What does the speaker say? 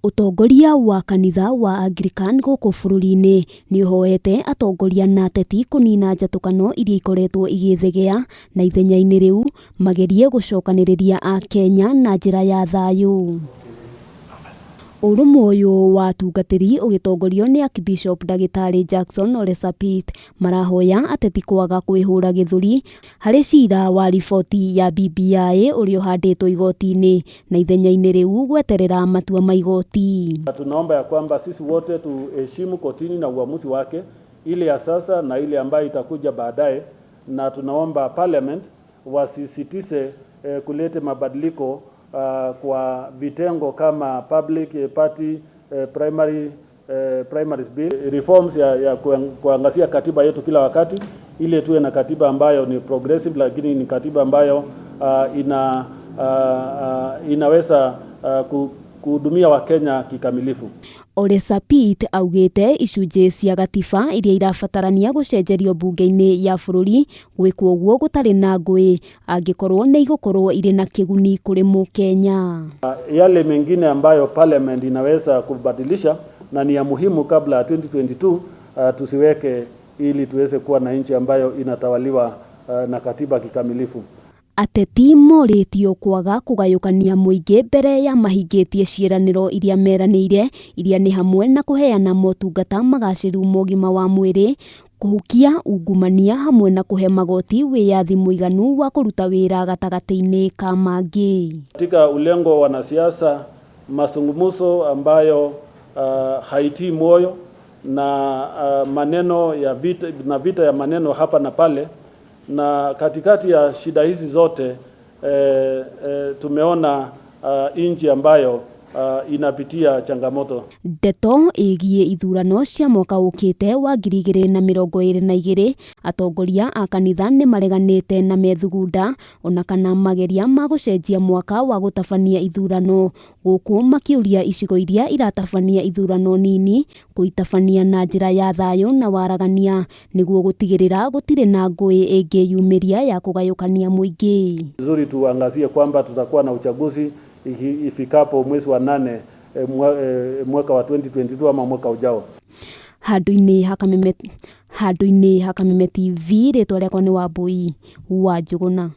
Ũtongoria wa kanitha wa Anglican gũkũ bũrũri-inĩ nĩũhoete atongoria na ateti kũnina njatũkano iria ikoretwo igĩthegea na ithenya-inĩ rĩu magerie gũcokanĩrĩria Akenya na njĩra ya thayũ. Ũrũmwe ũyũ wa atungatĩri ũgĩtongorio nĩ Archbishop Ndagĩtarĩ Jackson Ole Sapit marahoya ateti kwaga kwĩhũra gĩthũri harĩ cira wa riboti ya BBI ũrĩa ũhandĩtwo igoti-inĩ na ithenya-inĩ rĩu gweterera matua ma igoti. Tunaomba ya kwamba sisi wote tuheshimu kotini na uamuzi wake, ile ya sasa na ile ambayo itakuja baadaye, na tunaomba parliament wasisitize kulete mabadiliko kwa vitengo kama public party primaries bill reforms ya kuangazia katiba yetu kila wakati, ili tuwe na katiba ambayo ni progressive, lakini ni katiba ambayo inaweza kuhudumia Wakenya kikamilifu. Ole Sapit augĩte icunjĩ cia gatiba iria irabatarania gũcenjerio mbunge-inĩ ya bũrũri gwĩkwo ũguo gũtarĩ na ngũĩ angĩkorwo nĩ igũkorwo irĩ na kĩguni kũrĩ mũkenya. Yale mengine ambayo parliament inaweza kubadilisha na ni ya muhimu kabla ya 2022 tusiweke ili tuweze kuwa na nchi ambayo inatawaliwa na katiba kikamilifu. Ateti morĩtio kwaga kũgayũkania mũingĩ mbere ya mahingĩtie ciĩranĩro iria meranĩire iria nĩ hamwe na kũheana motungata magacĩru ma ũgima wa mwĩrĩ, kũhukia ungumania hamwe na kũhe magoti wĩyathi mũiganu wa kũruta wĩra gatagatĩ-inĩ ka mangĩ. Katika ulengo wa wanasiasa, mazungumzo ambayo haitii moyo na maneno ya vita, na vita ya maneno hapa na pale, na katikati ya shida hizi zote tumeona nchi ambayo inapitia changamoto. Ndeto ĩgiĩ ithurano cia mwaka ũkĩte wa 2022, atongoria a kanitha nĩ mareganĩte na methugunda ona kana mageria ma gũcenjia mwaka wa gũtabania ithurano, gũkũ makĩũria icigo iria iratabania ithurano nini kũitabania na njĩra ya thayũ na waragania nĩguo gũtigĩrĩra gũtirĩ na ngũĩ ĩngĩyumĩria ya kũgayũkania mũingĩ. Vizuri tuangazie kwamba tutakuwa na uchaguzi ifikapo mwezi wa 8 mwaka wa 2022 ama mwaka ujao. Handũ-inĩ ha Kameme TV, rĩtwa rĩakwa nĩ Wambui wa Njũgũna.